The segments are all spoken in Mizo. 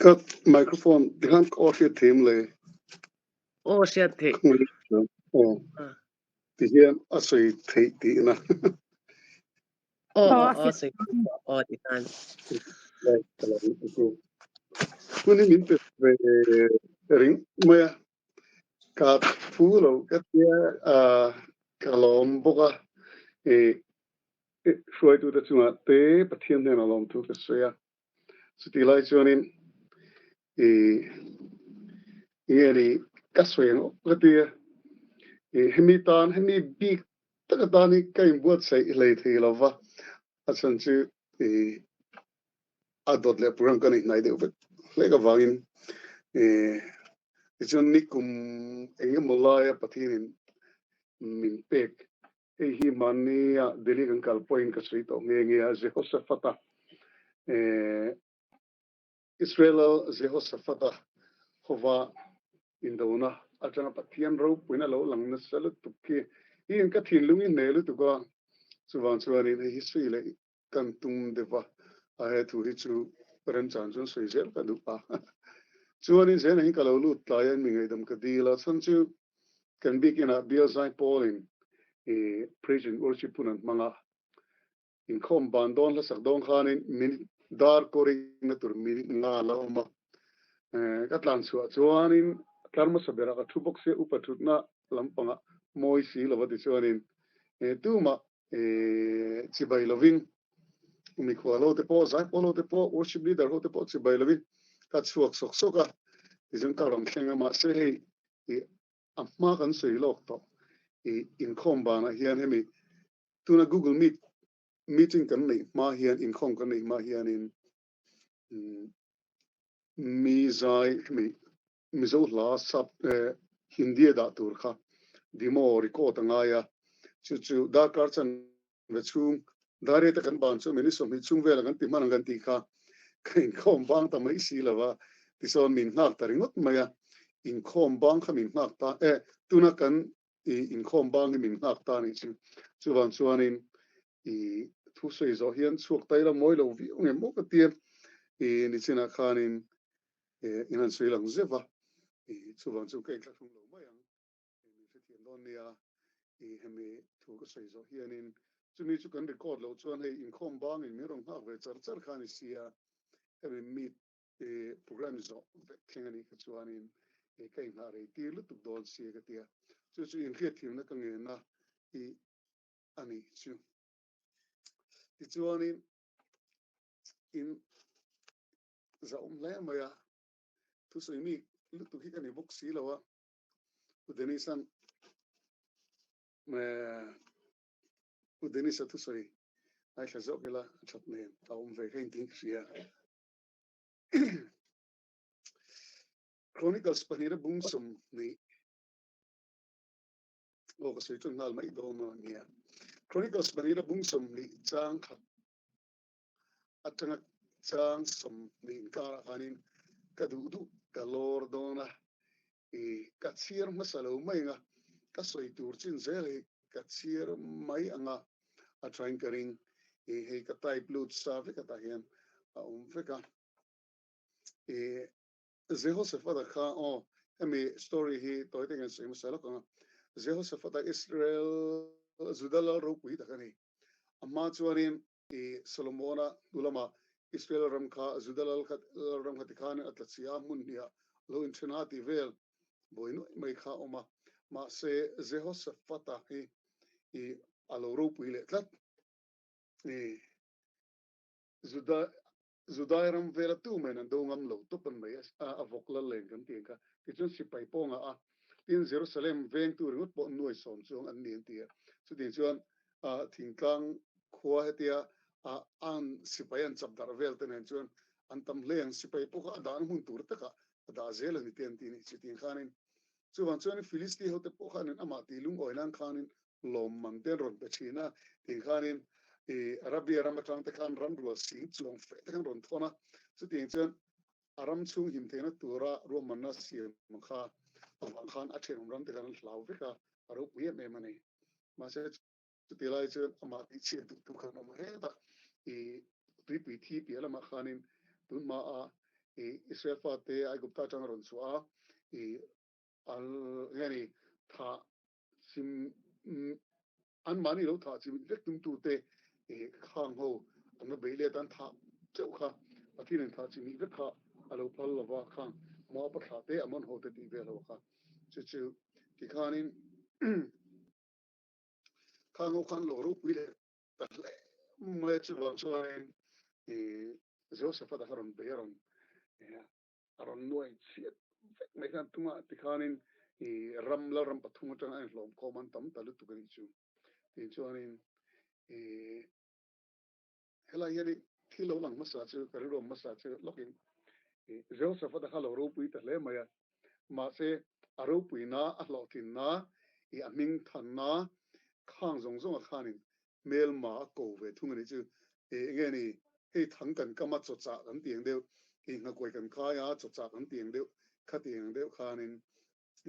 Ka microphone tikhan ka aw hriat theih em le? Aw hriat theih. Aw. Ti hian a sawi theih tihna. Aw aw aw sawi aw ti khan. Hun hi min pe ve ring mai a. Ka phu lo ka tia ka lawm bawk a. Hruaitute chungah te Pathian hnenah lawmthu ka sawi a. Chutih lai chuanin i nge ni ka sawi ang awk ka ti a, i hemi tan hemi bik tak atan hi ka inbuatsaih hlei thei lo va, a chhan chu i a dawt leh program ka neih hnai deuh vek hlek avangin i tichuan nikum eng emaw laia Pathianin min pek Hei hi mahnia Delhi kan kal pawhin ka sawi tawh nghe nghe a, Jehoshaphat-a, Israel-a Jehoshaphat-a hova indona atanga Pathian ropuina lo lang nasa lutuk khi hi in ka thinlung i hne lutuk a, chuvang chuanin hei hi sawi leh kan tum deuh a, a he thu hi chu remchang chuan sawi zel ka duh a. Chuanin zenah hian ka lo lut tlai a, mi ngaihdam ka dil a, chhan chu kan biakinah Bial Zai Pawlin i Praise and Worship hun an hmang a, inkhawm ban dawn hlasak dawn khanin minute dar kawrikna tur minute nga a la awm a, ka tlan chhuah chuanin tlar hmasa berah ka thu bawk sia upa thutna lampangah mawi si lova tichuanin tumah Chibai lovin mikhual ho te pawh, zaipawl ho te pawh, worship leader ho te pawh chibai lovin ka chhuak sawk sawk a, tichuan ka rawn thleng a, mahse hei i a hma kan sawi lawk tawh i inkhawm banah hian hemi tuna Google Meet meeting kan neih hma hian inkhawm kan neih hma hianin mi zai hemi Mizo hla sap Hindi a dah tur kha demo record a ngai a, chu chu darkar chanve chhung dar riat a kan ban chu minute 20 chhung vela kan ti hman ang kan tih kha ka inkhawm bang ta mai si lo a, tichuan min nghak ta ringawt mai a, inkhawm bang kha min nghak ta e, tuna kan inkhawm bang hi min nghak ta a nih chu, chuvang chuanin i thusawi zawh hian chhuak ta ila mawi lo viau nge maw ka tia, i nichinah khanin in han sawi lang zeuh va, i chuvang chu ka inthlahrung lo mai ang, min hrethiam dawn nia, i hemi thu ka sawi zawh hianin chumi chu kan record loh chuan hei inkhawm bangin min rawn nghak ve char char kha a ni sia, hemi meet i program zawh vek thleng a nih kha chuanin i ka inghah rei tir lutuk dawn sia ka tia, chu chu inhriatthiamna ka ngen a, i a ni chu. Tichuanin in zahawm hle mai a, thusawi mi lutuk hi ka ni bawk si lo a, Pu Dennis-a'n Pu Dennis-a thusawi ngaithla zawk ila a that nen a awm ve kha engtin ka hria. Chronicles pahnihna bung 20 Aw ka sawi chuan nghal mai dawn a nia. Chronicles pahnihna bung 20 chang khat atanga chang 20 inkarah khanin ka duh duh ka lawr dawn a, i ka chhiar hmasa lo mai anga ka sawi tur chin zel hi ka chhiar mai anga a thain ka ring. I hei ka type lut sa vek atah hian a awm vek a. I Jehoshaphat-a kha aw, hemi story hi tawi takin sawi hmasa lawk ang a. Jehoshaphat-a Israel, Juda lal ropui tak a ni. A hma chuanin i Solomon-a hnu lamah Israel ram kha Juda lal kha lal ram kha tikhanin a tla chhia a, hmun hnih ah lo inthen a tih vel buai nuaih mai kha a awm a. Mahse Jehoshaphat-a hi i a lo ropui leh tlat. I Juda Judai ram vela tu men an do ngam lo tawp an mai a, a vawk lal leng kan ti ang kha. Tichuan sipai pawngah a, tin Jerusalem vengtu ringawt pawh nuai sawm chuang an ni an ti a. Chutiang chuan thingtlang khua hetia an sipai an chap darh vel te nen chuan an tam hle ang. Sipai pawh kha a dahna hmun tur takah a dah zel a ni te an ti a ni. Chutiang khanin chuvang chuanin Philisti hote pawh khanin amah tih lungawi nan khanin lawmman te an rawn pe thin a, tih khanin i Arabia ram atang te khan ram rual sing chuang feh te khan rawn thawn a, chutiang chuan a ram chhung him theihna tura ruahmanna siam kha avang khan a thenawm ram te khan an hlau vek a, a ropui em em a ni. Mahse chuti lai chuan amah tihchhiat duh tu khan awm hle ta, i tuipui thi piah lamah khanin tunhma a i Israel fate Aigupta atanga rawn chhuah a, i al nge ni thah chim anmahni lo thah chim vek tumtute i khang ho an va bei let a, an thah teuh kha Pathianin thah chimih vek kha a lo phal lova khang Moab a thlah te Ammon ho te tih vel ho kha chu chu tikhanin khang ho khan lo ropui leh ta hle mai a, chuvang chuanin i Joseph-a kha rawn bei a rawn a rawn nuai chhiat vek mai khan tunga tikhanin i ram lalram pathum atanga a inhlawm khawm an tam ta lutuk a nih chu tih chuanin i helai hian thil lo lang hmasa chu ka rilruam hmasa chu lawkin i Joseph-a kha lo ropui ta hle mai a, mahse a ropuina a hlawhtlinna i a hming thanna khang zawng zawnga khanin hmelma a ko ve thung a nih chu. Ih enge ni, hei thang kan kam a chawchah kan ti ang deuh, ih nghakuai kan khai a chawchah kan ti ang deuh, khati ang deuh khanin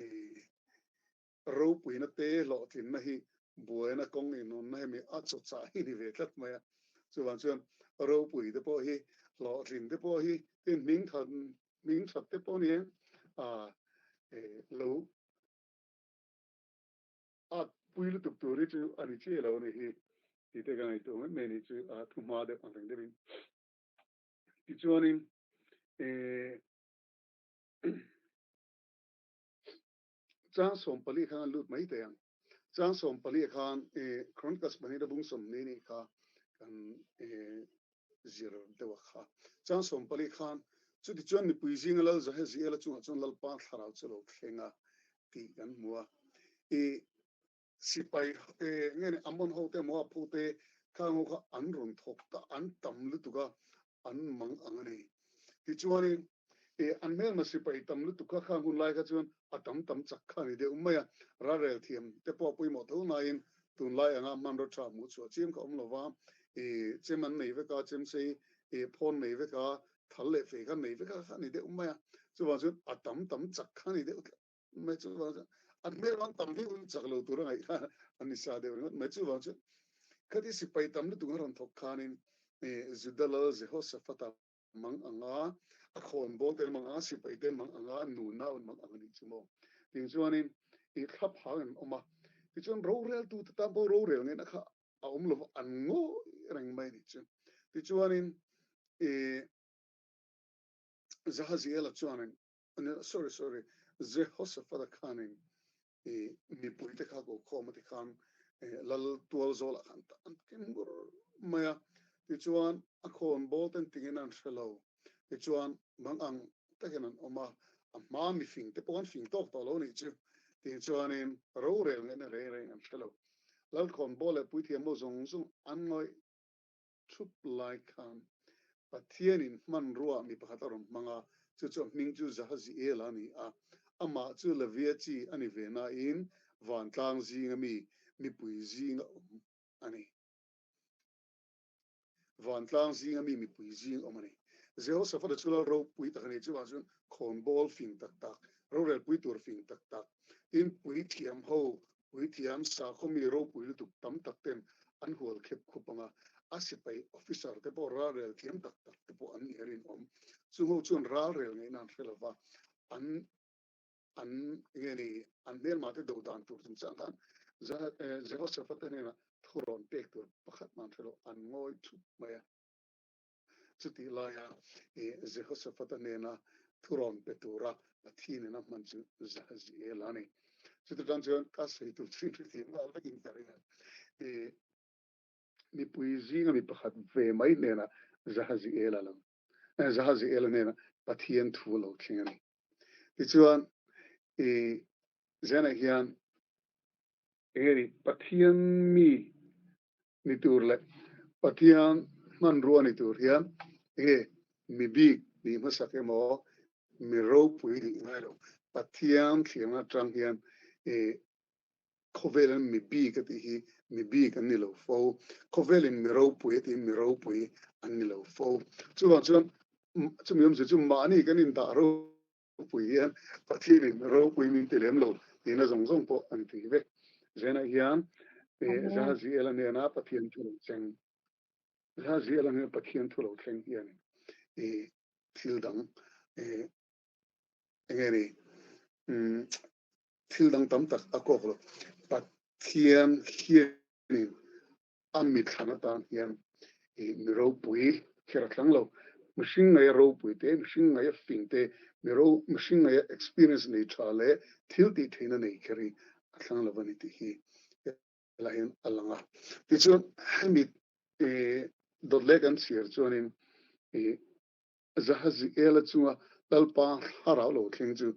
ih ropuina te hlawhtlinna hi buaina kawng inhawnna hemi a chawchah hi ni ve tlat mai a. Chuvang chuan ropui te pawh hi hlawhtlin te pawh hi tin hming that hming that te pawh ni em ah lo A pui lutuk tur hi chu a ni chiah lo a nih hi tih te ka ngaihtuah mai mai a nih chu a thu hma deuh ang reng deuhin. Tichuanin eh chang 14 khan an lut mai thei ang. Chang 14 khan eh Chronicles pahnih bung 20 nih kha kan eh zir deuh a kha. Chang 14 khan chutichuan mipui zinga Lal Jahaziela chungah chuan Lalpa thlarau chu lo thleng a tih kan hmu a. I sipai nge ni Ammon ho te Moab ho te khang ho kha an rawn thawk ta an tam lutuk a an mang ang a ni. Tichuanin I an hmelma sipai tam lutuk kha khang hun lai kha chuan a tam tam chak kha a ni deuh mai a, ralrel thiam te pawh a pawimawh tho nain tunlai anga hmanraw tha hmuh chhuah chiam kha awm lo va, i chem an nei vek a, chem sei i phawn nei vek a, thal leh fei kha nei vek a kha a ni deuh mai a, chuvang chuan a tam tam chak kha a ni deuh tlat mai, chuvang chuan an hmelma an tam viau in chak lo tur a ngaih kha a ni sa deuh ringawt mai, chuvang chuan khati sipai tam lutuk an rawn thawk khanin i Juda lal Jehoshaphat-a mang ang a, a khawnbawl te mang ang a, sipai te mang ang a, nunau an mang ang a nih chu maw? Ting chuanin i thlaphang an awm a, tichuan roreltu te tan pawh rorel ngaihna kha a awm lo va, an ngawi reng mai a nih chu. Tichuanin i Jahaziela chuanin, sorry sorry, Jehoshaphat-a khanin i mipuite kha ko khawm a ti khan lal tual zawlah khan an kim ngur mai a, tichuan a khawnbawl ten tingin an hre lo, tichuan mang ang takin an awm a, a hma mifing te pawh an fing tawk tawh lo nih chu, tih chuanin rorel ngaihna reng reng an hre lo. Lal khawnbawl leh puithiam ho zawng zawng an ngawih thup lai khan Pathianin hmanrua mi pakhat a rawn hmang a, chu chu a hming chu Jahaziel a ni a. Amah chu Levia chi a ni ve nain vantlang zinga mi mipui zinga awm a ni. Vantlang zinga mi mipui zing awm a ni. Jehoshaphat-a chu lal ropui tak a ni, chuvang chuan khawnbawl fing tak tak, rorelpui tur fing tak tak, tin puithiam ho Puithiam sakhaw mi ropui lutuk tam tak ten an hual khep khup ang a, a sipai officer te pawh ralrel thiam tak tak te pawh an nih a rinawm. Chung ho chuan ralrel ngaihna an hre lova, an an nge ni an hmelma te do dan tur chungchang khan Jehoshaphat te hnenah thurawn pek tur pakhat mah an hre lo, an ngawi thup mai a. Chutih laia Jehoshaphat-a hnena thurawn pe tura Pathianin a hman chu Jahaziel a ni. Chuti tan chuan ka sawi tur chu inhrethiam nghal vekin ka ring a. Mipui zinga mi pakhat ve mai hnenah Jahaziel-a lo, Jahaziel-a hnenah Pathian thu a lo thleng a ni. Tichuan, Zenah hian eng nge ni Pathian mi ni tur leh Pathian hmanrua ni tur hian enge mi bik nih hmasak emaw mi ropui nih ngai lo. Pathian thliamna atang hian khawvel in mi bik a tih hi mi bik an ni lo fo. Khawvel in mi ropui a tih hi mi ropui an ni lo fo. Chuvang chuan chumi awmzia chu mahni kan indah ropui hian Pathianin ropui min ti lem lo tihna zawng zawng pawh an ti vek. Zenah hian Jahaziela nena Pathian thu lo cheng Jahaziela nena Pathian thu lo thleng hian i thil dang. Enge ni thil dang tam tak a kawk lo. Pathian hianin a mithlan atan hian mi ropui kher a thlang lo. Mihring ngaia ropui te, mihring ngaia fing te, mihring ngaia experience nei tha leh thil tih theihna nei kher hi a thlang lo a ni tih hi helai hian a lang a. Tichuan hemi dawt leh kan chhiar chuanin Jahaziela chunga Lalpa thlarau lo thleng chu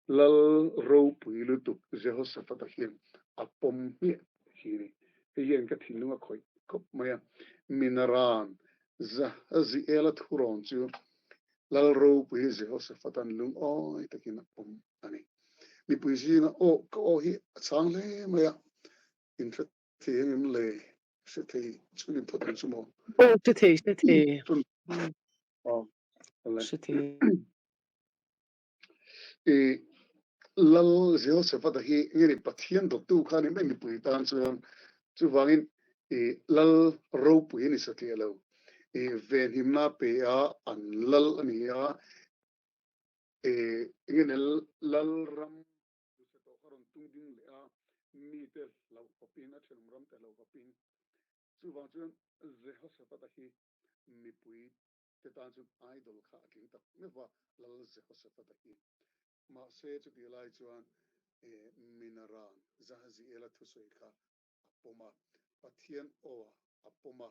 Lal ropui lutuk Jehoshaphat-a hian a pawm hmiah hi a ni. Hei hian ka thinlung a khawih khawp mai a. Minaran Jahaziela thurawn chu Lal ropui Jehoshaphat-a'n lungawi takin a pawm a ni. Mipui zinga aw ka aw hi a chang hle mai a, inhre thei engem le? Hre thei chu ni phawt ang chu maw? Aw hre thei hre thei. Aw le. Hre thei. I Lal Jehoshaphat hi nge ni Pathian dawttu kha ni mai mipui tan chuan chuvangin i Lal ropui ni satliah lo i venhimna pe a an Lal a ni a i nge ni Lal ram Duhse tawh kha rawn tung ding leh a, mite hlauh khawpin, a thenawm ramte hlauh khawpin. Chuvang chuan Jehoshaphat-a hi mipui te tan chuan idol kha a tling tak meuh va, Lal Jehoshaphat-a hi. Mahse chutih lai chuan Minaran Jahaziela thusawi kha a pawm a, Pathian aw a pawm a.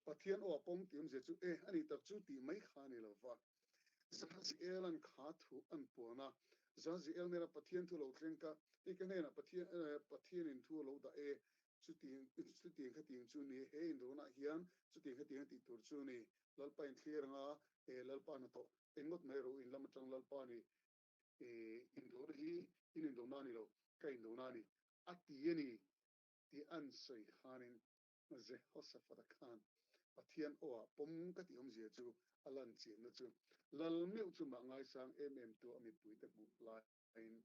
Pathian aw a pawm tih awmzia chu e, a nih tak chu tih mai kha a ni lo va. Zaziela'n kha thu an puan a, Zaziel hnena Pathian thu lo thleng ka, hei ka hnenah Pathian, Pathianin thu a lo dah e, chutiang, chutiang khatiang chu ni, he indonah hian chutiang khatiang a tih tur chu ni, Lalpa in thlir anga, e, Lalpa hnathawh engngawt mai rawh u, in lam atang Lalpa ni, e, indona hi in indona a ni lo, ka indona a ni, a ti a ni tih an sawi khanin Jehoshaphat-a khan Pathian aw ah pawm ka tih awmzia chu a lan chianna chu Lal meuh chu mah ngaisang em em tu a mipuite hmuh laiin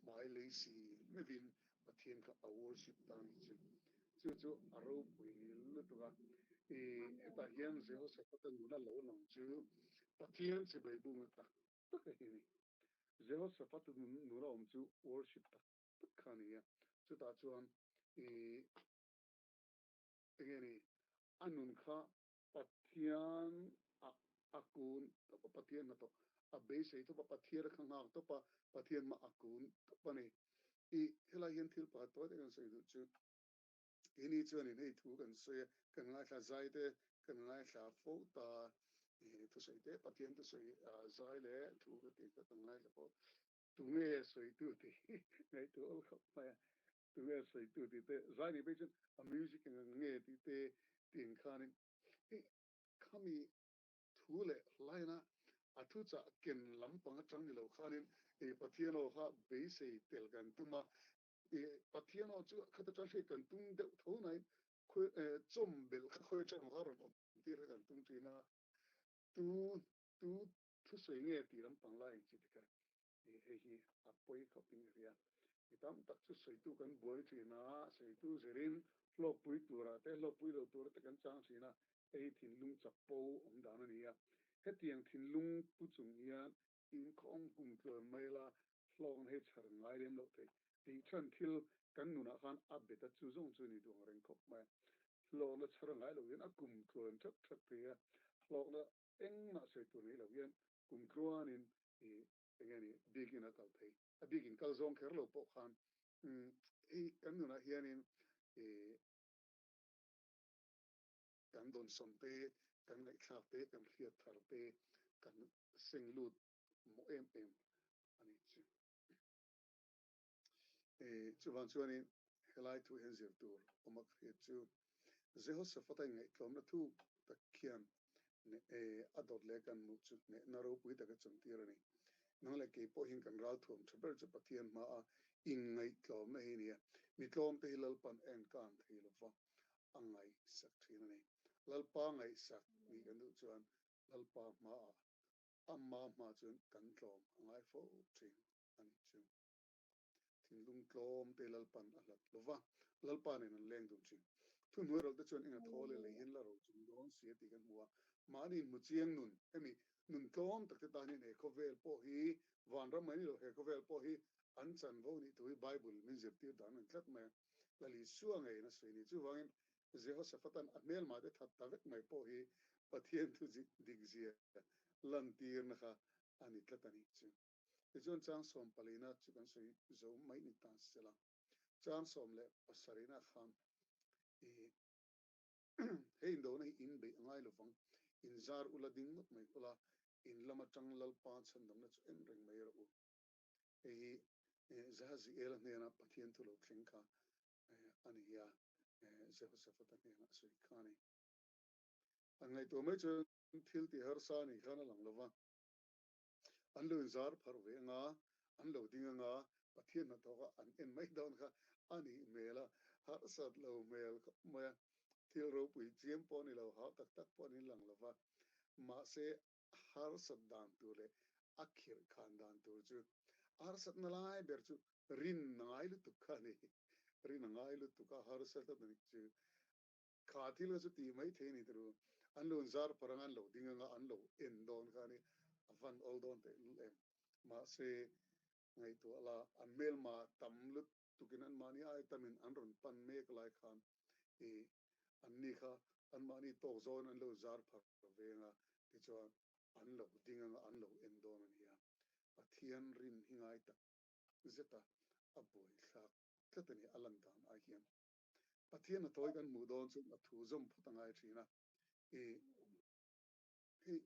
hmai lei si meuhin Pathian kha a worship ta a nih chu. Chu chu a ropui lutuk a. I hetah hian Jehoshaphat-a nuna lo lang chu Pathian chibai bungna tak tak a hi a ni. Jehoshaphat-a nuna awm chu worship tak tak kha a ni a. Chutah chuan i enge ni a nun kha Pathian a a kun tawp a, Pathian hnathawk a beisei tawp a, Pathian a kha nghak tawp a, Pathian mah a kun tawp a ni. I helai hian thil pakhat tawi tak kan sawi duh chu keini chuanin hei thu kan sawi a, kan ngaithla zai te kan ngaithla fo ta, thusawi te Pathian thusawi zai leh thu ka tih kha kan ngaithla fo. Tunge sawitu tih hi ngaihtuah awl khawp mai a, tunge sawitu tih te zai nih phei chuan a music eng ang nge tih te tih khanin hei khami thu leh line a a thuchah ken lampang atang ni lo khanin ih Pathian aw kha beisei tel kan tum a, ih Pathian aw chu khat atang hriat kan tum deuh tho nain khawi chawm belh kha khawi atang kha rawn awm tir kha kan tum thin a, tu tu Thusawi nge tih lampang lai ang chi te kha i hei hi a pawi khawp in ka hria. Mi tam tak chu sawitu kan buai thin a, sawitu zirin hlawkpui turah te hlawkpui lo turah te kan chang thin a, hei hi thinlung chak po awm dan a ni a. Hetiang thinlung pu chung hian inkhawng kum tluan mai la hlawkna hi chhar ngai lem loh theih tih chhan thil kan nunah khan a bet a chu zawng chu ni duh ang reng khawp mai a. Hlawkna chhar ngai lo hian a kum tluan thak thak thei a, hlawkna Engmah sawi tur nei lo hian kum tluanin i enge ni bikin a kal thei. A bikin kal zawng kher lo pawh khan hei kan nunah hianin i kan dawnsawn te, kan ngaihthlak te, kan hriat thar te kan seng lut mawh em em a ni chu. Chuvang chuanin helai thu hian zir tur awm a ka hriat chu Jehoshaphat-a inngaihtlawmna thuk tak khian a dawt leh kan hmuh chu hnehna ropui taka chawmtir a ni. Nang leh kei pawh hian kan ralthuam tha ber chu Pathian hmaa inngaihtlawmna hi a ni a. Mi tlawmte hi Lalpan a enkan thei lova a ngaihsak thin a ni. Lalpa ngaihsak nih kan duh chuan Lalpa hmaah Amma hma chuan kan tlawm a ngai fo thin a nih chu. Thinlung tlawm te Lalpan a hlat lo va, Lalpa nen an leng dun thin. Thuhnuai rawlh te chuan eng a thaw leh lei hian la ro chung dawn si a tih kan hmu a, mahni inhmu chiang nun hemi Nun tlawm tak te tan hian he khawvel pawh hi vanram mai ni lo, he khawvel pawh hi an chanvo nih thu hi Bible min zirtir dan a ni tlat mai a. Lal Isua ngeiin a sawi a ni. Chuvangin Jehoshaphat-a'n a hmelma te that ta vek mai pawh hi Pathian thu dikzia lantirna kha a ni tlat a nih chu. Tichuan chang sawmpalina chu kan sawi zo mai ni ta sela. Chang 17-na khan i Hei indona hi in beih a ngai lovang, in zar ula ding ngawt mai ula, in lam atang Lalpa chhandamna chu en reng mai rawh u. Hei hi Jahaziela hnena Pathian thu lo thleng kha a ni a, Jehoshaphat-a hnenah a sawi kha a ni. An ngaihtuah mai chuan thil tih harsa a nih khan a lang lova. An lo inzar pharh ve anga, an lo ding anga, Pathian hnathawk a an en mai dawn kha a nih hmel a, harsat lo hmel khawp mai a, thil ropui chiam pawh a ni lo, hau tak tak pawh an inlang lo va, mahse harsat dan tur leh a khirh khan dan tur chu a harsatna lai ber chu rin a ngai lutuk kha a ni, rin a ngai lutuk a, harsat a nih chu Kha thil kha chu tih mai thei a ni turu. An lo inzar parh anga an lo ding anga an lo en dawn kha a ni. A van awl dawn teh lul em. Mahse, ngaihtuah la, an hmelma tam lutukin anmahni ai tamin an rawn pan mek lai khan i anni kha anmahni tawk zawngin an lo zar pharh ve anga tichuan an lo ding anga an lo en dawn a ni a. Pathian rin hi ngai tak zeta a buaithlak tlat a ni a lan dan ai hian. Pathian a tawi kan hmuh dawn chuan a thu zawm phawt a ngai thin a. I hei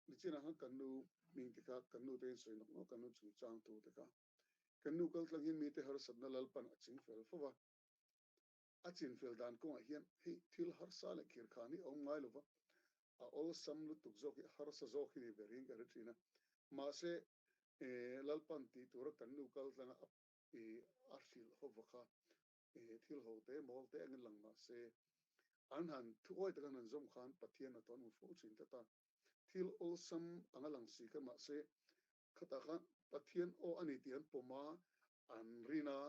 nichinah khan kan nu hming te kha kan nu te in sawi nawk nawk kan nu chungchang tu te kha kan nu kal tlang hian mite harsatna Lalpan a ching fel fo va. A chin fel dan kawngah hian hei thil harsa leh khirkhan hi a awm ngai lova, a awlsam lutuk zawk hi harsa zawk hi ni ber hian ka hre thin a. Mahse Lalpan tih tura kan nu kal tlanga a I a hrilh ho va kha i thil ho te mawl te angin lang mah se an han thuawi tak an han zawm khan Pathian a tawn hmu fo thin tlat a. Thil awlsam anga lang si kha mah se khatah khan Pathian aw a ni tih an pawm a, an rin a,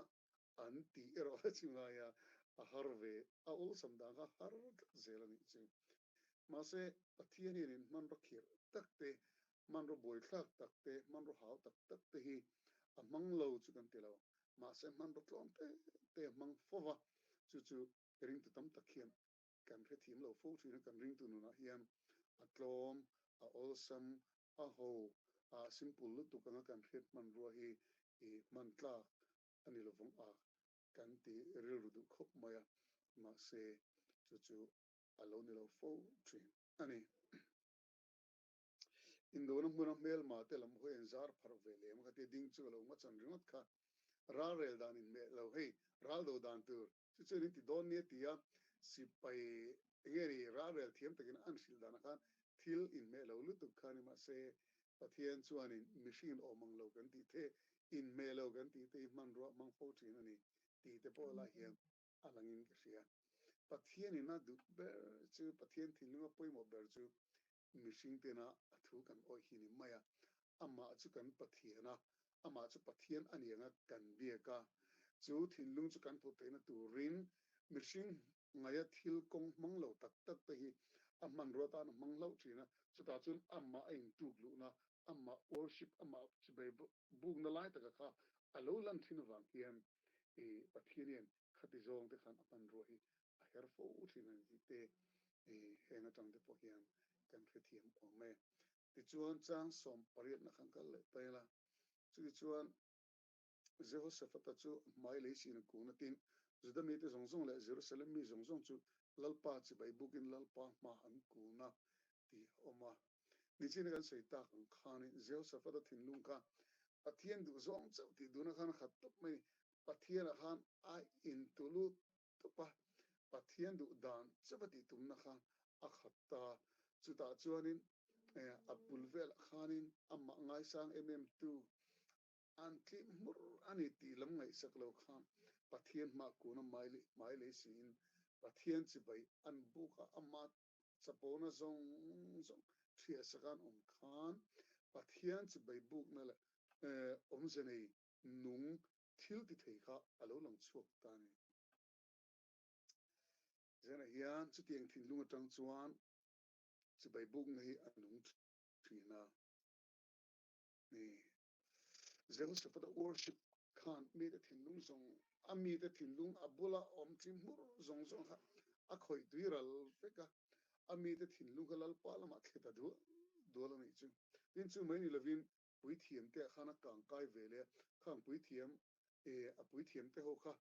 an tih erawh a chu ngai a, a har ve, a awlsam dan kha har tlat zel a nih chu. Mahse Pathian hian in hmanraw khirh tak te Hmanraw buaithlak tak te, hmanraw hau tak tak te hi a hmang lo chu kan ti lo. Mahse hmanraw tlawm te te a hmang fo va, chu chu ringtu tam tak hian kan hrethiam lo fo thin a, kan ringtu nunah hian a tlawm, a awlsam, a ho, a simple lutuk anga kan hriat hmanrua hi i hman tlak a ni lovang a kan ti rilru duh khawp mai a, mahse chu chu a lo ni lo fo thin a ni. Indona hmuna hmelma te lam hawi an zar pharh ve lem kha tia ding chu a lo ngawchan ringawt kha. Ral rel dan inhmeh lo hei ral do dan tur chu chuan in ti dawn nia tia sipai enge ni ral rel thiam takin an hrilh danah khan thil inhmeh lo lutuk kha ni mahse Pathian chuanin mihring in awm ang lo kan tih te inhmeh lo kan tih te hi hmanrua hmang fo thin a ni tih te pawh lai hian a langin ka hria. Pathian in a duh ber chu Pathian thinlunga pawimawh ber chu mihring tena a thu kan awih hi ni mai a, amah chu kan Pathian a, amah chu Pathian a ni anga kan biak a, chu thinlung chu kan put theihna turin mihring ngaia thil kawng hmang lo tak tak te hi a hmanrua tan a hmang hlauh thin a, chutah chuan amah a intuk luhna, amah worship, amah chibai bukna lai taka kha a lo lan thin avang hian i Pathian hian khati zawng te khan a hmanrua hi a her fo thin a ni tih te i heng atang te pawh hian kan hrethiam awm e. Tichuan chang 18 na khan kal leh ta ila, chutichuan Jehoshaphat-a chu hmai lei sin a kun a tin, Juda mite zawng zawng leh Jerusalem mi zawng zawng chu Lalpa chibai bukin Lalpa hma an kun a tih a awm a. Nichina kan sawi tak ang khanin Jehoshaphat-a thinlung kha Pathian duh zawng chauh tih duhna khan a khat tawp mai a ni. Pathianah khan a intulut tawp a, Pathian duh dan chauh a tih tumna kha a khat ta. Chutah chuanin a bul velah khanin amah ngaisang em em tu an tlim hmur a ni tih lam ngaihsak lo khan Pathian hmah kuna hmai lei siin Pathian chibai an buk a, amah chapona zawng zawng hriatsak an awm khan Pathian chibai bukna leh awmze nei nung thil ti thei kha a lo lang chhuak ta a ni. Zenah hian chutiang thinlung atang chuan. Chibai bukna hi a nung thin a ni. Jehoshaphat-a worship khan mite thinlung zawng, a mite thinlung a bula awm chi hmur zawng zawng kha a khawih tui ral vek a, a mite thinlung kha Lalpa lamah thlet a dual dual a nih chu. Tin, chu mai ni lovin puithiam te ah khan a kang kai ve leh a, khang puithiam, a puithiam te ho kha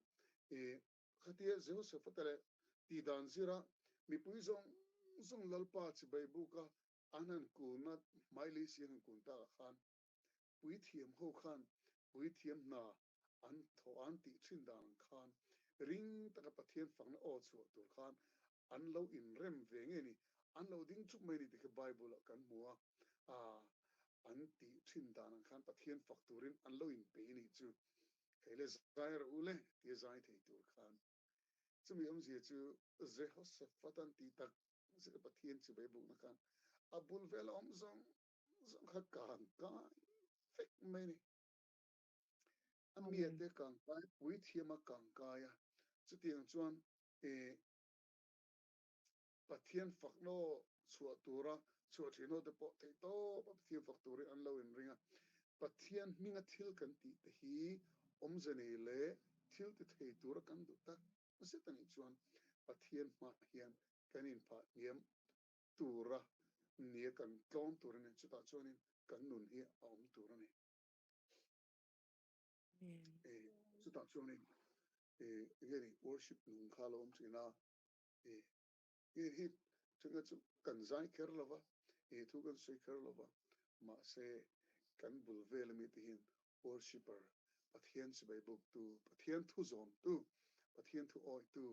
Khatia Jehoshaphat-a leh tihdan zira mipui zawng zawng Lalpa chibai buka an han kunna hmailei si an han kun takah khan puithiam ho khan puithiam hna an thawh an tih thin dan ang khan ring taka Pathian fakna aw chhuah tur khan an lo inrem ve nge ni, an lo ding chup mai ni tih kha Bible-ah kan hmu a, an tih thin dan ang khan Pathian fak turin an lo inpeih a nih chu. Hei le zai rawh u le tia zai thei tur khan chumi awmzia chu Jehoshaphat an tih tak zet a Pathian chibai bukna khan a bul vel a awm zawng zawng kha kang kai vek mai a ni. A miate kang kai, puithiam a kang kai a, chutiang chuan eh Pathian faknaw chhuah tura chhuah thin ho te pawh theihtawp a Pathian fak turin an lo inring a. Pathian hminga thil kan tih te hi awmze nei leh thil ti thei tura kan duh tak zet a nih chuan Pathian hmah hian kan inphah hniam tura nia kan tlawm tur a ni. Chutah chuanin kan nun hi a awm tur a ni. Chutah chuanin enge ni worship nung kha a lo awm thin a. Hei hi chutna chu kan zai kher lo va, he thu kan sawi kher lo va, mahse kan bul vel ami te hian worshipper, Pathian chibai buktu, Pathian thu zawmtu, Pathian thu awitu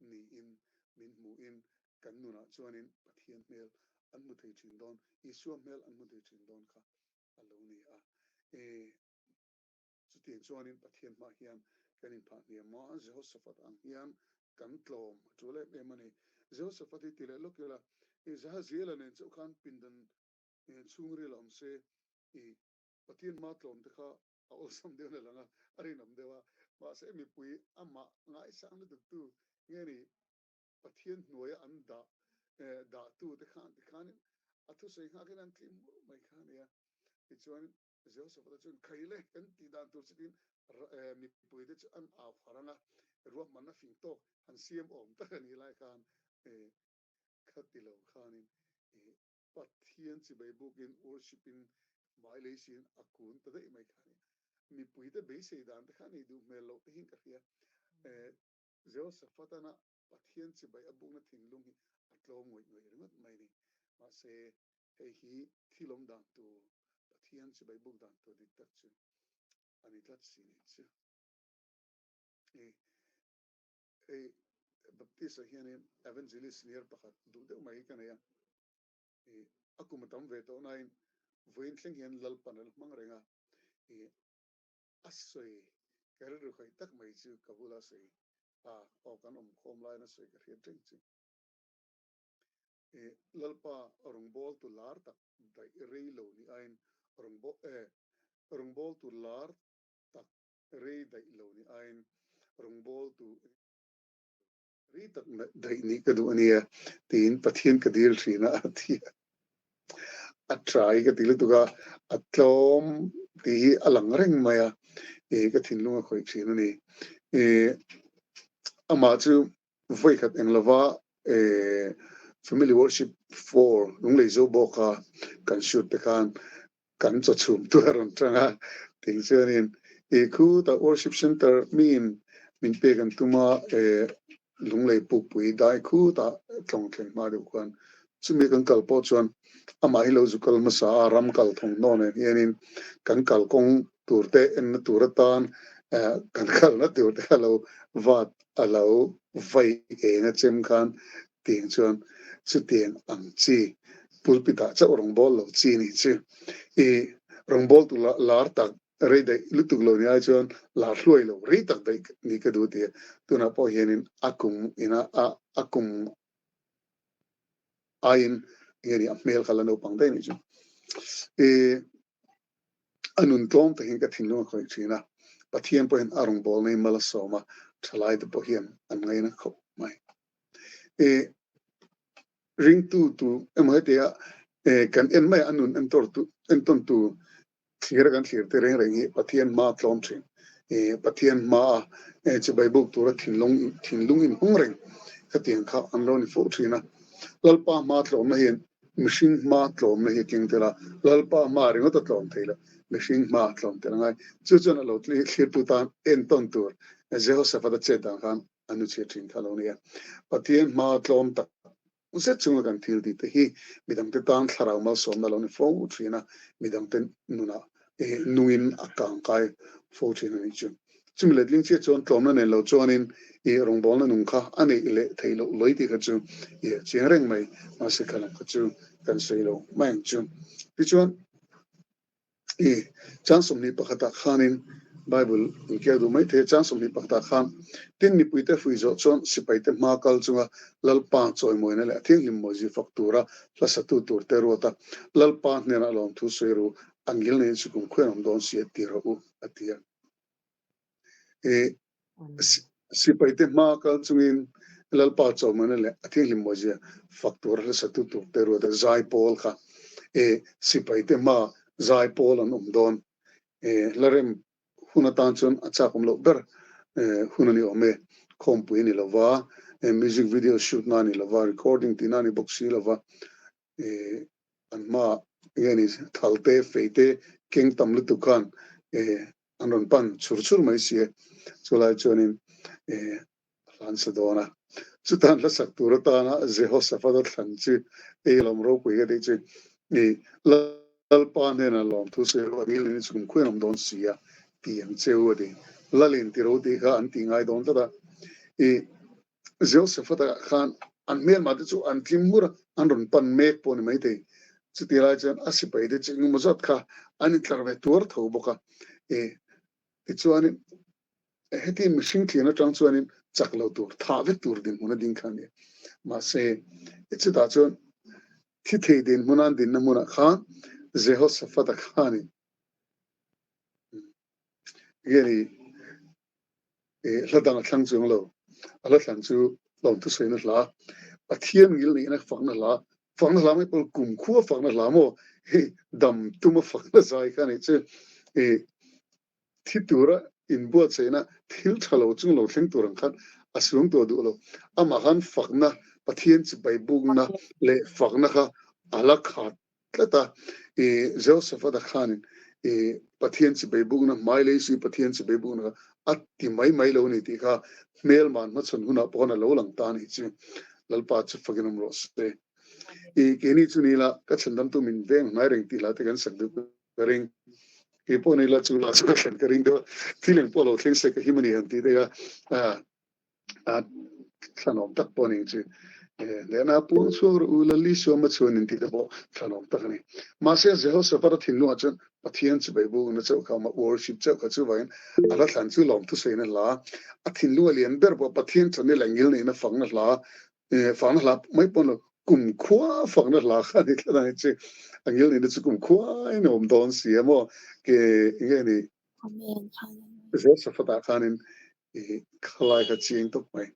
niin min hmuhin kan nunah chuanin Pathian hmel an hmu thei thin dawn, Isua hmel an hmu thei thin dawn kha a lo ni a. Chutiang chuanin Pathian hmah hian kan inphah hniam a, Jehoshaphat ang hian kan tlawm a tul em em a ni. Jehoshaphat hi ti leh lawk ila, i Jahaziela nen chauh khan pindan chhungril a awm se, i Pathian hma tlawm te kha a awlsam deuh na lang a, a rinawm deuh a. Mahse mipui amah ngaisang lutuktu nge ni Pathian hnuaia an dah dahtute khan tikhanin a thusawi nghakin an tlim mur mai kha a nia. Tichuan Jehoshaphat-a chuan khai le kan tih dan tur chutin mipuite chu an au harh ang a, ruahmanna fing tawk han siam awm tak a nih lai khan kha ti lo khanin Pathian chibai bukin worship-in hmai lei siin a kun ta daih mai kha a ni. Mipuite beisei dan te kha a nih duh hmel loh te hian ka hria. Jehoshaphat-ana Pathian chibai a bukna thinlung hi a tlawm ngawih ngawih ringawt mai a ni. Mahse, hei hi thil awm dan tur, Pathian chibai buk dan tur dik tak chu a ni tlat si nih chu. Hei Baptist-ah hianin Evangelist senior pakhat duh deuh mai hi ka nei a. A kum a tam ve tawh nain vawiin thleng hian Lalpan a la hmang reng a. A sawi ka rilru khawih tak mai chu ka bula sawi a, aw kan awm khawm laiin a sawi ka hriat reng chu. Lalpa rawngbawltu lar tak daih rei lo ni aiin rawngbawltu lar tak rei daih lo ni aiin rawngbawltu Ri tak daih nih ka duh a nia tiin Pathian ka dil thin a, a ti a. A trai ka ti lutuk a, a tlawm tih hi a lang reng mai a, ih ka thinlung a khawih thin a ni. Ih amah chu vawikhat eng lova eh Family Worship for Lunglei Zo bawka kan shoot te khan kan chaw chhum tur a rawn tang a, tih chuanin i khutah worship center miin min pek an tum a, eh Lunglei pukpui dai khutah tlawng thleng hma deuh khuan chumi kan kal pawh chuan amah hi lo zu kal hmasa a, ram kal thawmhnaw nen hianin kan kalkawng tur te enna tur atan eh kan kalna tur te kha lo vat a lo vai eng a chem khan Tiang chuan chutiang ang chi pulpit ah chauh rawngbâwl lo chi nih chu i rawngbâwl tu lar tak rei daih lutuk lo ni ai chuan lar hluai lo rei tak daih ni ka duh tia tunah pawh hianin a kum ina a a kum aiin nge ni a hmel kha la naupang daih nih chu i a nun tlawm takin ka thinlung a khawih thin a, Pathian pawhin a rawngbâwl nei mal a sawm a, ṭhalai te pawh hian an ngaina khawp mai. I. Ringtu tu emaw hetia kan en mai a, a nun entawntu thlir a kan thlir te reng reng hi Pathian hma a tlawm thin. Pathian hma a chibai buk tura thinlung thinlung inhawng reng khatiang kha an lo ni fo thin a. Lalpa hma tlawmna hian mihring hma tlawmna hi a keng tel a, Lalpa hma ringawt a tlawm thei lo, mihring hma a tlawm tel a ngai. Chu chuan a lo thlirtu tan entawn tur Jehoshaphat a chet dan khan a nu chhiat thin kha lo nia. Pathian hma tlawm tak zet chunga kan thil tih te hi midangte tan thlarau malsawmna lo ni fo thin a, midangte nunah nungin a kangkai fo thin a nih chu. Chumi letling chiah chuan tlawmna nen lo chuanin i rawngbawlna nung kha a neih leh theih loh lawi tih kha chu i chiang reng mai, mahse kha lam kha chu kan sawi lo mai ang chu. Tichuan. I chang 21ah khanin Bible inkiak duh mai thei a, chang 21ah khan tin mipuite hrui zawh chuan sipaite hma kal chunga Lalpa chawimawina leh a thianghlim mawizia fak tura hla satu turte ruat a, Lalpa hnenah lawmthu sawi ru, a ngil neiin sukum khuain awm dawn si a ti rawh u, a ti a. I sipaite hma kal chungin Lalpa chawmawina leh a thianghlim mawizia fak tura hla satu turte ruat a, zaipawl kha i sipaite hma zaipawl an awm dawn. I hlarem hun atan chuan a chak awm loh ber hun a ni awm e. Khawmpui a ni lova, music video shoot na a ni lova, recording tihna a ni bawk si lova, an hmaah nge ni thalte, feite keng tam lutuk khan an rawn pan chur chur mai si e. Chulai chuanin a hlan sa dawn a. Chutan hla sak tur atana Jehoshaphat a thlan chu ei lawm ropui ka tih chu i Lalpa hnenah lawmthu sawi rawh a dil in chhum khuin awm dawn si a ti ang che u a ti. Lalin ti ro tih kha an tih ngai dawn tlat a. I Jehoshaphat-a khan an hmelmah te chu an tlim hmur a, an rawn pan mek pawh a ni maithei. Chutih lai chuan a sipai te chu engemaw zat kha an intlar ve tuar tho bawk a. I tichuanin heti mihring thlian atang chuanin chak lo tur, thah vek tur dinhmun a ding kha a ni. Mahse, chutah chuan thi thei dinhmuna an dinna hmunah khan Jehoshaphat-a khanin nge ni hla dang a thlang chuang lo. A hla thlan chu lawmthu sawina hla, Pathian ngil nihna fakna hla, fakna hla mai pawh kumkhua fakna hla maw hei dam tuma fakna zai kha a nih chu. Thi tura inbuatsaihna thil tha lo chung lo thleng tur ang khan a suang tuah duh lo. Amah khan fakna, Pathian chipai bukna leh fakna kha a la khat tlat a. I Jehoshaphat-a khanin i Pathian chibai bukna, hmailei sui Pathian chibai bukna kha a ti mai mai lo a ni tih kha hmelman hmachhawn hunah pawh khan a lo lang ta a nih chu. Lalpa chu fakin awm rawh se. I keini chu ni la, ka chhandamtu min veng hnai reng tih hla te kan sak duh ka ring. Kei pawh ni la chu la chu ka thlen ka ring deuh a, thil eng pawh lo thleng se ka him a ni han tih daih a, a thlanawm tak pawh a ni chu. Hnehna puang chhuak rawh u, Lali Suama chuan in tih te pawh thlanawm tak a ni. Mahse Jehoshaphat-a thinlungah chuan Pathian chibai bukna chauh kha a awm a, worship chauh kha chuvangin a hla thlan chu lawmthu sawiin a hla. A thinlung a lian ber pawh Pathian chanel leh ngilneihna fakna hla Fakna hla mai pawn lo, kum khua fakna hla kha a ni tlat ang che. A ngil nihna chu kum khua in a awm dawn si a maw? Ke enge ni? Amen. Jehoshaphat-ah khanin i khalai kha chiang tawp mai.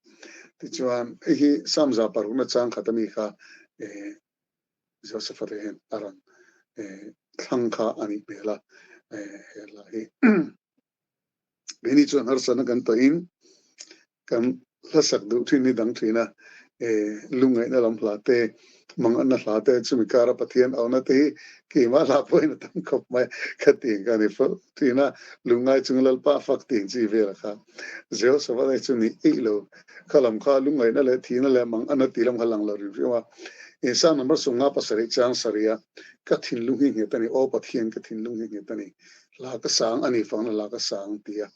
Tichuan, hei hi Psalm 6 na chang khat ami kha Jehoshaphat hian a rawn thlang kha a nih hmel a, he hla hi. Keini chuan harsatna kan tawhin kan hlasak duh thin hi dang thin a, lungngaihna lam hla te, manganna hla te, chumi kara Pathian auhna te hi keimah hla pawhin a tam khawp mai ka tih ka ni fo thin a, lungngai chunga Lalpa fak tih chi vel kha Jehoshaphat hi chu ni eih lo, kha lam kha lungngaihna leh thihna leh manganna tih lam kha lang lo rim hrim a, Psalm number 57 chang sarih a, ka thinlung hi nghet a ni, Aw Pathian ka thinlung hi nghet a ni. Hla ka sang a ni fangna hla ka sang ti a.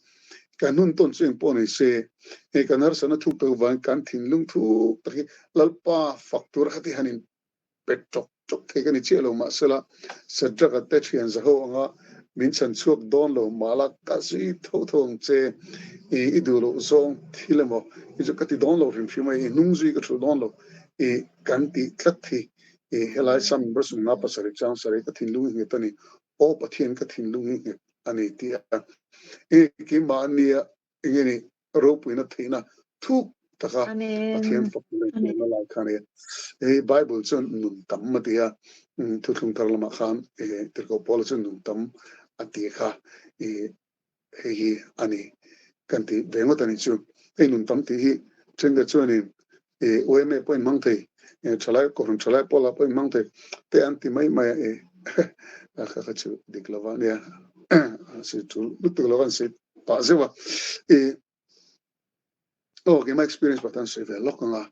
Kan hun tawn chu engpawh ni se, hei kan harsatna thuk tak vangin kan thinlung thuk tak hi Lalpa fak tura kha ti han in pe tawk tawk thei ka ni chiah lo mahsela Shadrach-a te thian zaho anga min chhan chhuak dawn lo mahla ka zui tho tho ang che i i duh loh zawng thil emaw hi chu ka ti dawn lo hrim hrim a, i hnung zui ka thulh dawn lo i kan tih tlat hi i helai Psalm number 57 chang sarih ka thinlung hi nghet a ni. Aw Pathian ka thinlung hi nghet a ni tih a, enge keimah ania enge ni ropuina theihna thuk taka Pathian Amen. fak leh thiamna lai kha a ni. Hei Bible chuan nun tam a ti a, thuthlung thar lamah khan Tirhkoh Paula chuan nun tam a ti kha hei hi a ni kan ti ve ngawt a nih chu. Hei nun tam tih hi thenkhat chuanin UMA pawh in hmang thei, thalai kohhran thalai pawlah pawh in hmang thei te an ti mai mai a, kha kha chu dik lova nia, sawi tul lutuk lova an sawi pah zeuh a. Aw keimah experience pakhat an sawi ve lawk ang a,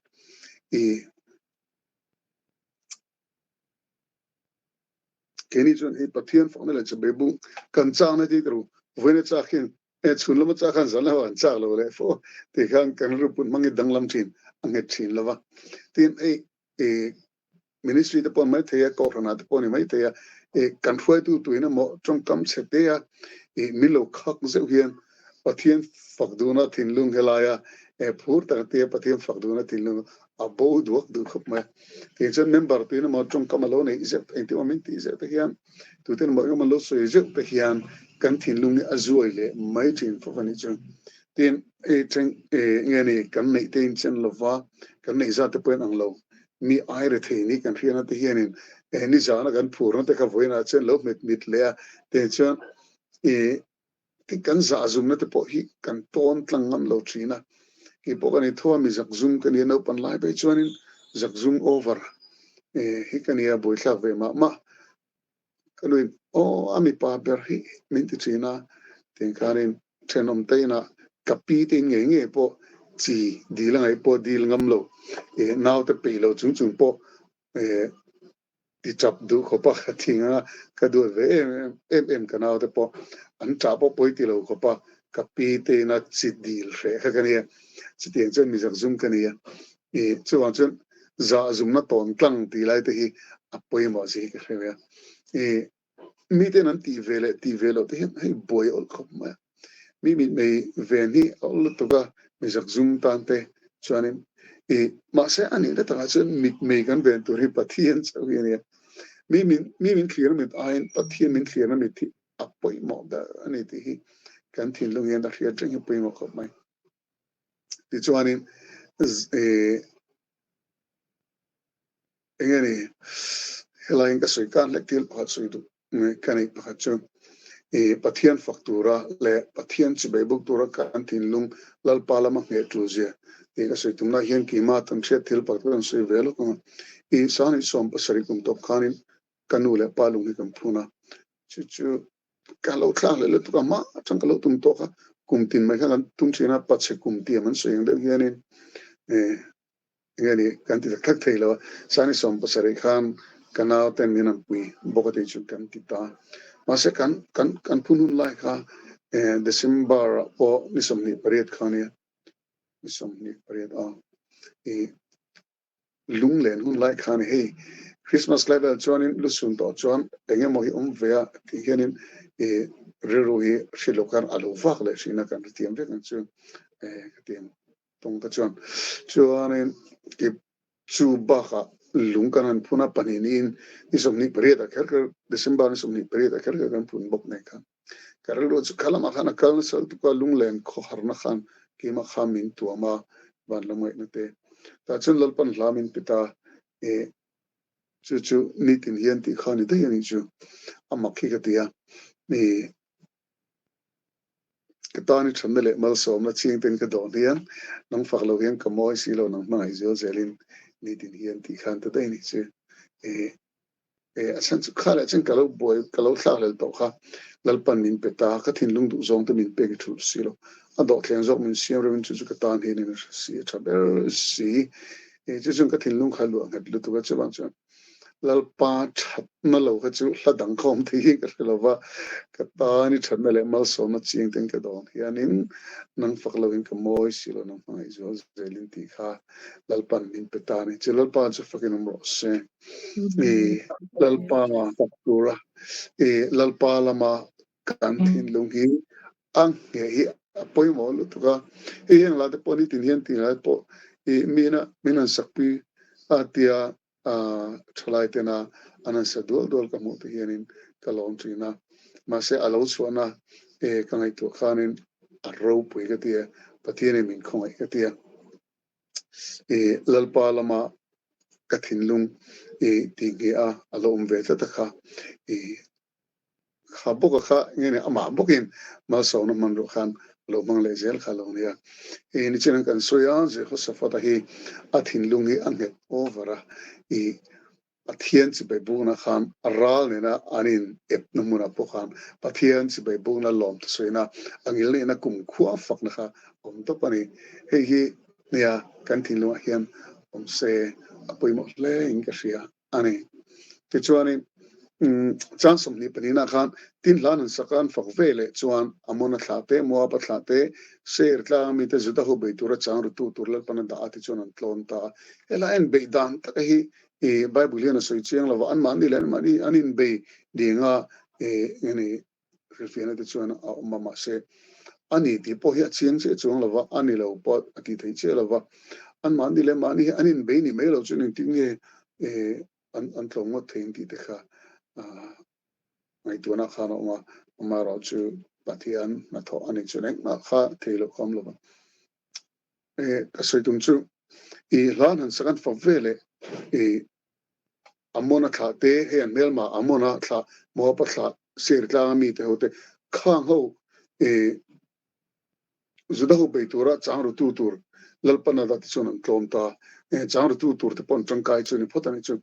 Keini chuan hei Pathian fakna leh chabai bung kan chakna tih tur vawiina chak hian e chhun lama chak khan zan lama kan chak lo leh fo tih khan kan rilru put hmangin danglam thin a nghet thin lo va. Tin hei e ministry te pawh ni mai thei a, kohhran ah te pawh ni mai thei a, e kan hruaitu tuin emaw tawngkam chhe te a e min lo khak zeuh hian Pathian fak duhna thinlung helaia e phur tak tia Pathian fak duhna thinlung a bo duak duh khawp mai a. Tiang chuan member tuin emaw tawngkam a lo neih zeuh engtin emaw min tih zeuh te hian tuten emaw engemaw an lo sawi zeuh te hian kan thinlung hi a zuai leh mai thin fawk a nih chu. Tin, e teng e nge ni kan neih te inchen lova kan neih zat te pawh in ang lo mi ai rethei ni kan hriatna te hianin e nizana kan phurna te kha vawiinah chuan lo hmet mit leh a tiang chuan e Tin, kan zahzumna te pawh hi kan tawn tlang ngam lo thin a. Kei pawh ka ni tho a, mi zakzum ka nia, naupan lai phei chuanin zakzum over hi ka nia, buaithlak ve mah mah. Ka nuin, Aw, a mipa ber hi min ti thin a, tiang khanin thenawm te inah ka pi te in ngei ngei pawh chi dil a ngaih pawh dil ngam lo, naute peih lo chung chung pawh Ti chap duh khawp a, ka thing a, ka duat ve em em em ka naute pawh an ṭah pawh pawi ti lo khawp a, ka pi te ina chi dil hreh kha ka nia, chutiang chuan mi zakzum ka nia, i chuvang chuan zahzumna tawn tlang tih lai te hi a pawimawh zia hi ka hre ve a, i miten an tih ve leh tih ve loh te hian hei buai awlh khawp mai a, mi mitmei ven hi a awlh lutuk a, mi zakzum tan te chuanin i mahse a nihna takah chuan mitmei kan ven tur hi Pathian chauh hi a nia, mi min mi min thlirna mit aiin Pathian min thlirna mit hi a pawimawh ber a ni tih hi kan thinlung hian a hriat reng hi pawimawh khawp mai. Tichuanin i Eng nge ni, helaiin ka sawi khan hlek thil pakhat sawi duh ka neih pakhat chu i Pathian fak tura leh Pathian chibai buk tura kan thinlung Lalpa lama ngheh tul zia tih ka sawi tumna hian keimah tan hriat thil pakhat ka rawn sawi ve lawk ang a. I 2017 kum tawp khanin ka nu leh pa lung hi kan phun a, chu chu ka lo thlak leh lutuk a, hma atang ka lo tum tawk a, kum tin mai khan kan tum thin a, pachhe kum tiam an sawi ang deuh hianin Enge ni kan ti tak tak thei lo a, Sani 70 khan ka nau ten min an pui bawk a tih chu kan ti ta. Mahse kan kan kan phun hun lai kha December ah pawh ni 28 kha nia, ni 28 a i lunglen hun lai kha ni hei Christmas lai vel chuanin lusun tawh chuan eng emaw hi awm ve a tih hianin i rilru hi hrilh loh khan a lo vak leh hrin a kan hrethiam vek ang chu ka ti ang. Tawng te chuan chuanin i chu bakah lung kan han phun a, pahnih niin ni 28 ah kher kher December ni 28 ah kher kher kan phun bawk nei khan ka rilru chu kha lamah khan a kal nasa lutuk a, lunglen khawharna khan keimah kha min tuam a, van lam ngaihna te tah chuan Lalpan hla min pe ta i chu chu nitin hian tih kha ni daih a nih chu a mak hi ka ti a i. Ka tan i thatna leh malsawmna ching ten ka dawn hian nang fak lo hian ka mawi si lo nang hmangaih zual zelin nitin hian tih khan ta daih a nih chu. E e a chhan chu kha leh chen ka lo buai ka lo thlakhlel tawh kha Lalpan min pe ta ka thinlung duh zawng te min pek i thulh si lo a dawhthleng zawk min siam reuhin chu chu ka tan hian in a hre si a tha ber si e chu chuan ka thinlung kha luah nghet lutuk a chuvang chuan Lalpa thatna lo kha chu hla dang kha awm thei hi ka hre lo va, ka tan i thatna leh malsawmna chiang ten ka dawn hianin nang fak loin ka mawi si lo nang hmangaih zual zelin tih kha Lalpan min pe ta a ni. Chu Lalpa chu fakin awm rawh se. I Lalpa fak tura i Lalpa lama kan thinlung hi a ngheh hi a pawimawh lutuk a, hei heng la te pawh nitin hian tih lai pawh i mina min han sakpui a tia thalai tena an han sa dual dual ka hmuh te hianin ka lawm thin a, mahse a lo chhuahna e ka ngaihtuah khanin a ropui ka ti a, Pathianin min khawngaih ka ti a. I Lalpa lama ka thinlung i tih ngheh a, a lo awm ve tlat a kha. I kha bawka kha nge ni amah bawkin malsawmna hmanruah khan a lo hmang leh zel kha a lo nia. I nichin an kan sawi a, Jehoshaphat-a hi a thinlung hi a nghet over a, i Pathian chibai bukna khan ral nena an in epna hmunah pawh khan Pathian chibai bukna lawm thusawiina a ngilneihna kumkhua fakna kha awm tawp a ni. Hei hi nia kan thinlungah hian awm se a pawimawh hle in ka hria a ni. Tichuanin chang 22 ah khan tin hla an sak a an fak ve leh chuan Amona thlah te, Moaba thlah te, Seir tlanga mite Juda ho bei tura chang rutu tur Lalpan a dah a tichuan an tlawn ta a. Helai an beih dan taka hi i Bible hian a sawi chiang lo va, anmahni leh anmahni an inbei ding a i nge ni hrilhfiahna te chuan a awm a, mahse a ni tih pawh hi a chiang chiah chuang lo va, a ni lo pawh a tih theih chiah lo va, anmahni leh mahni hi an inbei ni mai lo chuan engtin nge i an an tlawm ngawt thei ang tih te kha ngaihtuahna khan a awm a, amaherawhchu Pathian hnathawh a nih chuan engmah kha thei loh kha a awm lo va. Ka sawi tum chu i hla an han sak an fak ve leh i Amona thlah te hei an hmelma Amona thlah Moaba thlah Seir tlanga mite ho te khang ho i Juda ho bei tura chang rutu tur Lalpan a dah te chuan an tlawm ta chang rutu tur te pawh an tangkai chu ni phawt a nih chu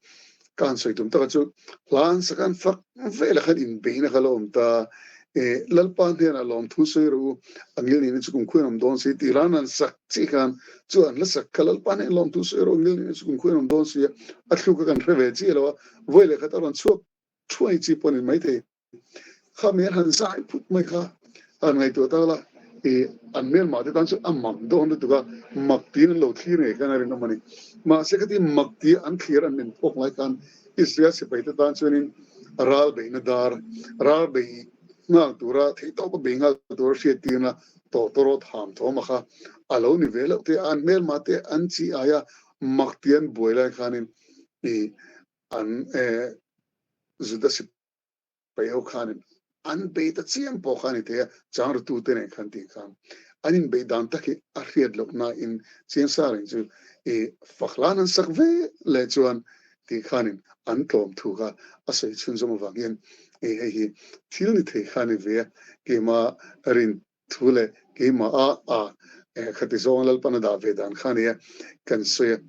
ka han sawi tum taka chu hla an sak an fak velah khan inbeihna kha la awm ta. Lalpa hnenah lawmthu sawi rawh u, a ngil nihna chu kum khuain awm dawn si tih ran an sak chiah khan chu an hla sak kha Lalpa hnenah lawmthu sawi rawh u, ngil nihna chu kum khuain awm dawn si a, a thluk a kan hre ve chiah lo a, vawi leh khat a rawn chhuak thuai chi pawh a ni maithei. Kha mi an han zai phut mai kha a han ngaihtuah tak la, i an hmelmah te tan chuan a mak dawn lutuk a, mak tiin an lo thlir ngei khan a rinawm a ni. Mahse khati mak tia an thlir an min phawk lai khan Israel sipai te tan chuanin ral beihna dar, ral bei nghal tura theihtawpa bei nghal tura hriattirna tawtawrawt ham thawm a kha a lo ni ve loh te a, an hmelmah te an chi aia mak tia an buai lai khanin i an Juda sipai Pai ho khanin an bei ta chiam pawh kha a ni thei a, chang rutute nen khan tih khan an inbeih dan tak hi a hriat loh nain chiang sa reng chu i fak hlan an sak ve leh chuan tih khanin an tlawm thu kha a sawi chhunzawm avang hian i hei hi thil ni thei kha a ni ve a, keimah rin thu leh keimah a a khati zawnga Lalpan a dah ve dan kha a ni a, kan sawi a.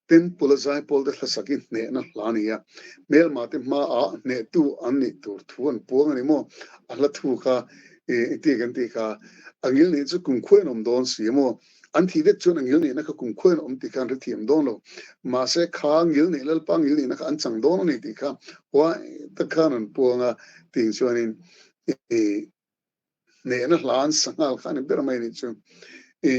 Temple a zaipawl te hlasak hi hnehna hla a ni a, hmelma te hmaah hnehtu an nih tur thu an puang a ni maw? A hla thu kha i ti kan tih kha a ngil nih chu kumkhuain awm dawn si a maw? An thih vek chuan a ngil nihna kha kumkhuain awm tih kha an hrethiam dawn lo. Mahse kha ngil nih Lalpa ngil nihna kha an chang dawn a ni tih kha huai tak khan an puang a, ting chuanin i hnehna hla an sa nghal kha a ni ber mai a nih chu. I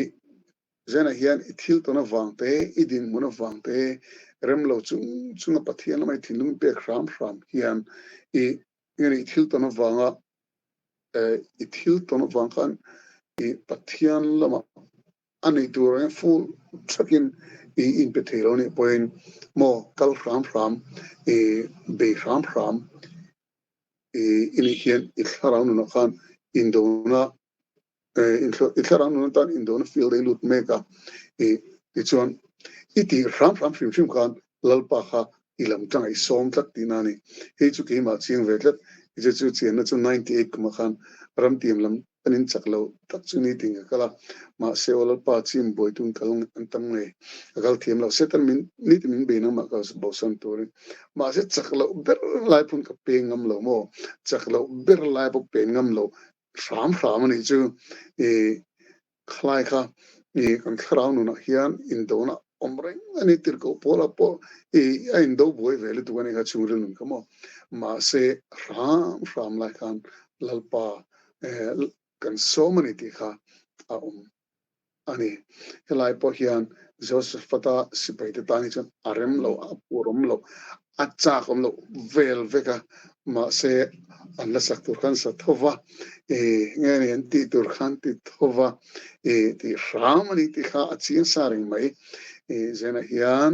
Zenah hian i thil tawn avang te, i dinhmun avang te, rem lo chung chunga Pathian lama i thinlung pek hram hram hian i nge i thil tawn avanga i thil tawn avang khan i Pathian lama a neih tur ang full thakin i inpe thei lo nih pawhin maw kal hram hram i bei hram hram i nih hian i thlarau nunah khan indona I thlarau nun atan indona field a i lut mek a, i tichuan i tih hram hram hrim hrim khan Lalpa kha i lam tangah i sawm tlat tihna a ni. Hei chu keimah chiang ve tlat, i chu chu chianna chu 98 kumah khan ramtiam lam kan in chak lo tak chu ni ting ka kal a, mahse aw Lalpa chim buaitu an kal an tam ngei, ka kal thiam lo, Satan min nitin min bei nangmah ka bosan turin, mahse chak loh ber lai pawn ka peng ngam lo maw, chak loh ber lai pawh pen ngam lo hram hram a nih chu i khalai kha i kan thlarau nunah hian indona awm reng a ni tirhkoh pawlah pawh i a indo buai ve lutuk a nih kha chhungril nun kha maw mahse hram hram lai khan Lalpa kan sawm a ni tih kha a awm a ni. Helai pawh hian Jehoshaphat-a sipaite tan hi chuan a rem lo, a pur awm lo, a chak awm lo vel vek a, mahse an la sak tur khan sa tho va, i nge ni an tih tur khan ti tho va, i tih hram a ni tih kha a chiang sa reng mai. I zenah hian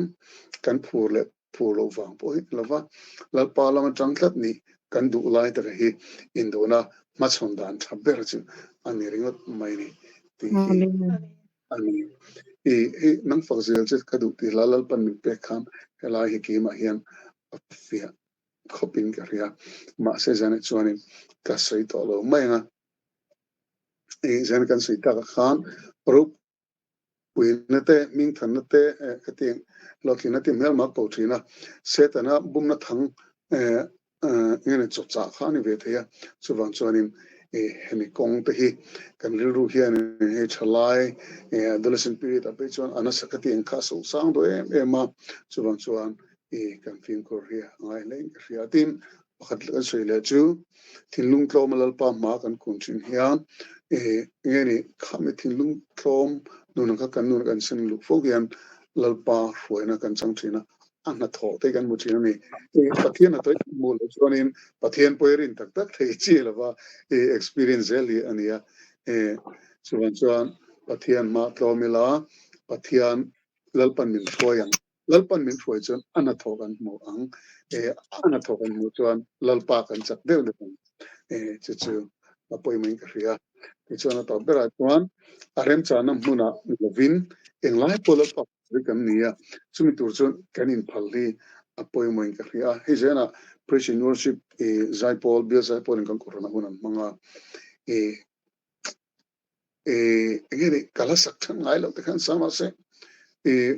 kan phur leh phur loh vang pawh hi ni lova, Lalpa lam atang tlat nih kan duh lai taka hi indona hmachhawn dan tha ber chu a ni ringawt mai ni tih hi. Amen. A ni. I hei nang fak zel che ka duh tih hla Lalpan min pek khan helai hi keimah hian a fiah khawpin ka hria. Mahse zanah chuanin ka sawi tawh lo mai ang a. I zan kan sawi takah khan ropuina te, hmingthanna te hetiang hlawhtlinna te hmelma ko thin a. Setana bumna thang Nge ni chawchah kha a ni ve thei a, chuvang chuanin hemi kawng te hi kan rilru hian hei thalai adolescent period ah phei chuan a nasa ka tih ang kha a sosang duh em em a, chuvang chuan kan fimkhur hi a ngai hle in ka hria. Tin, pakhat kan sawi leh chu thinlung tlawma Lalpa hma kan kun thin hian nge ni khami thinlung tlawm nun ang kha kan nun kan sen luh fo hian Lalpa hruaina kan chang thin a, a hnathawh te kan hmu thin a ni. Pathian hnathawh hi hmuh loh chuanin Pathian pawh hi rin tak tak thei chi lova i experience zel hi a ni a. Chuvang chuan Pathian hma tlawm ila Pathian Lalpan min hruai ang. Lalpan min hruai chuan a hnathawh kan hmu ang. A hnathawh kan hmuh chuan Lalpa kan chak deuh deuh ang. Chu chu a pawimawhin ka hria. Tichuan a tawp berah chuan a remchahna hmunah ni lovin englai pawh Lalpa Ri kan ni a, chumi tur chuan kan inphal hi a pawimawhin ka hria a. Hei zenah Praise and Worship i Zaipawl, Bial Zaipawlin kan kohhran a hun an hmang a, i i enge ni ka hla sak than ngai loh te khan sa mahse i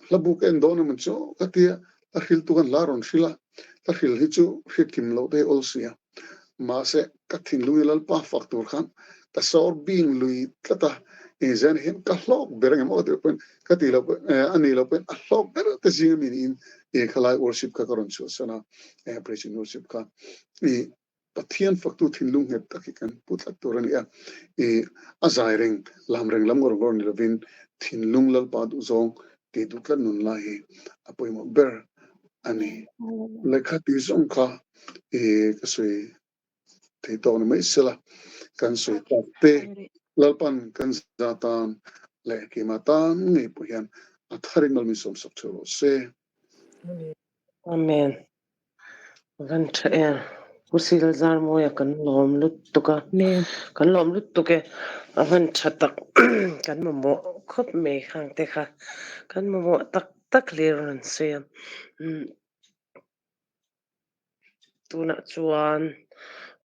hla bu ka en dawn emaw chu ka tia, hla hriltu khan hla rawn hrilh a, hla hril hi chu hriatkim loh te hi awl si a. Mahse, ka thinlung hi Lalpa fak tur khan ka sawr bing lui tlat a, engzia ni hian ka hlawk ber ang em aw tih pawhin ka tih loh pawhin a nih loh pawhin a hlawk ber te zing ami niin ih khalai worship kha ka rawn chhuahsan a, praise and worship kha ih Pathian faktu thinlung nghet tak hi kan pu tlat tur a ni a, ih a zai reng lam reng lam ngawr ngawr ni lovin thinlung Lalpa duhzawng tih duh tlat nun lai hi a pawimawh ber a ni. Lehkha tih zawng kha i ka sawi thei tawk ni mai sela, kan sawi tak te Lalpan kan za tan leh keimah tan ngei pawh hian a tharin mal min sawmsak theuh rawh se. Amen. Van tha em. Pu Silzar Mawia kan lawm lutuk a. Kan lawm lutuk e. A van tha tak kan mamawh khawp mai khang te kha. Kan mamawh tak tak hlir rawn sawi a. Tunah chuan.